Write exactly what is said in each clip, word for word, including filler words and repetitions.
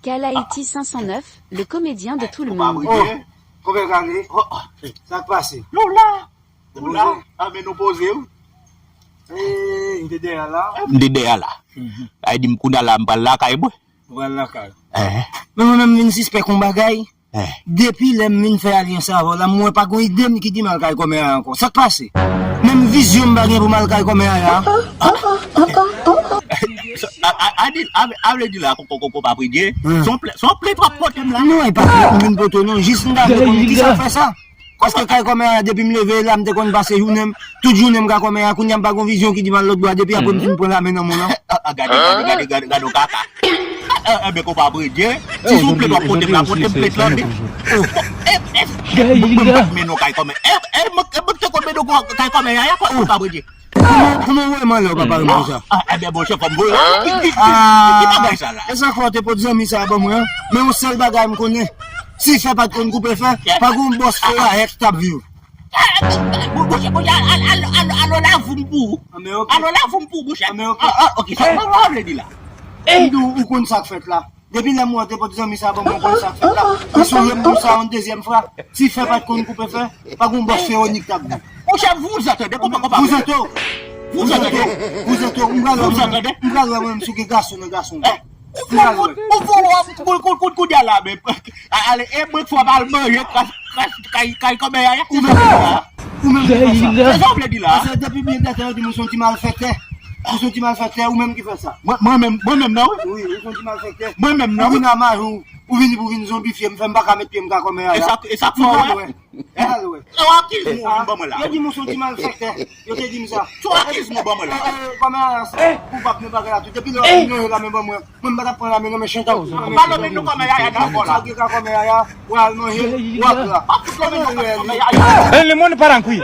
Kalaiti cinq cent neuf, le comédien de tout le monde. Oh, konpè Kale. Oh, oh. Sa k pase? Nou la. Nou la. Ah, men nou poze, wi. Eh, m te dèyè la. M te dèyè la. Mhm. Ay di m kounye a la, m pral lakay mwen. Ou pral lakay. Eh. Men mwen menm vin sispèk yon bagay. Eh. Depi lè m vin fè alyans avè w la, m wè pa gon ide m ki di m al kay kòmè a ankò. Sa k pase? Menm vizyon m pa gen pou m al kay kòmè a. A, a, a, di, a, a vle di la, ko, ko, ko, ko pa predye. Hmm. Se yon plent, se yon plent w ap pote m la. Non, e pa plent m vin pote w, non. Jis m ta vle konnen ki sa k fè sa. Paske kay kòmè a, depi m leve la, m te konn pase jounen m, tout jounen m ka kòmè a, kounye a m pa gon vizyon ki di m al lòt bò a, depi apre m fin pran lame nan men w lan. Ah, ah, gade, gade, gade, gade, gade yon kaka. Ah, ah, enben, konpa predye, si se yon plent w ap pote m la, pote m plent lan, men. Oh, eh, eh, eh, bon, bon, m pa t mennen w kay kòmè. Eh, eh, mwen, eh, mwen te konn mennen w kay kòmè a, ya, konpa predye. Kòman, kòman w wè m anlè w pa pale m konsa? Ah, enben, monchè, fò m voye w. Ki, ki, ki, ki bagay sa la? E sa fè w te pot zanmi sa a ban mwen an? Men yon sèl bagay m konnen. Si fè pa t konn koupe fè, pa gon bòs fè a èk t ap viv. Monchè, monchè, al, al, al, al, al, al, lavou m pou ou. Ah, men ok. Al, lavou m pou ou, monchè. Ah, men ok. Ah, ah, ok, sa, sa, sa w vle di la? M di w, ou konn sa k fèt la. Depi lè m wè w te pot zanmi sa ban mwen, ou konn sa k fèt la. Li sonje m pou sa yon dezyèm fwa. Si fè pa t konn koupe fè, pa gon bòs fè onik t ap viv. Monchè, vous entendez, comment, comment vous entendez? Vous entendez? Vous entendez? M pral wè mwen, m pral wè mwen menm si w gen gason nan gason. Eh, ou fou, ou fou, ou fou, kounye a la, men. Ale, e mwen k fò m al manje kras, kras, kay, kay kòmè a, ya. Ou menm ki fè sa. Ou menm ki fè sa. Se sa w vle di la? Paske depi byen dètan yo di m ou se yon ti malfèktè. Ou se yon ti malfèktè, ou menm ki fè sa. Mwen, mwen menm, mwen menm nan, wi. Wi, ou se yon ti malfèktè. Mwen menm nan, wi. Ou vin a mari w, ou vini pou vin zonbifye m, fè m pa ka met pye m ka kòmè a, ya. E sa, e sa k fè w wè? Al wè. Se w akiz mwen ou vin ban mwen la. Yo di m ou se yon ti malfèktè. Yo te di m sa. Se w akiz mwen ban mwen la. Eh, eh, kòmè a, sa. Ou p ap nan bagay la tou. Depi lè w ap vin lonje lame ban mwen. Mwen m pa t ap pran lame non, men chen t ap pran lame. Pa lame nou kòmè yaya nan kò la. Sa gen ka kòmè yaya, w al manje, w ap la. Pa fout lame nou kòmè yaya. Eh, le monde part en couille.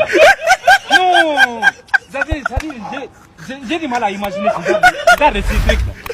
Non. Sa di, sa di, je, je, j'ai du mal à imaginer ce genre de, ce genre de truc là.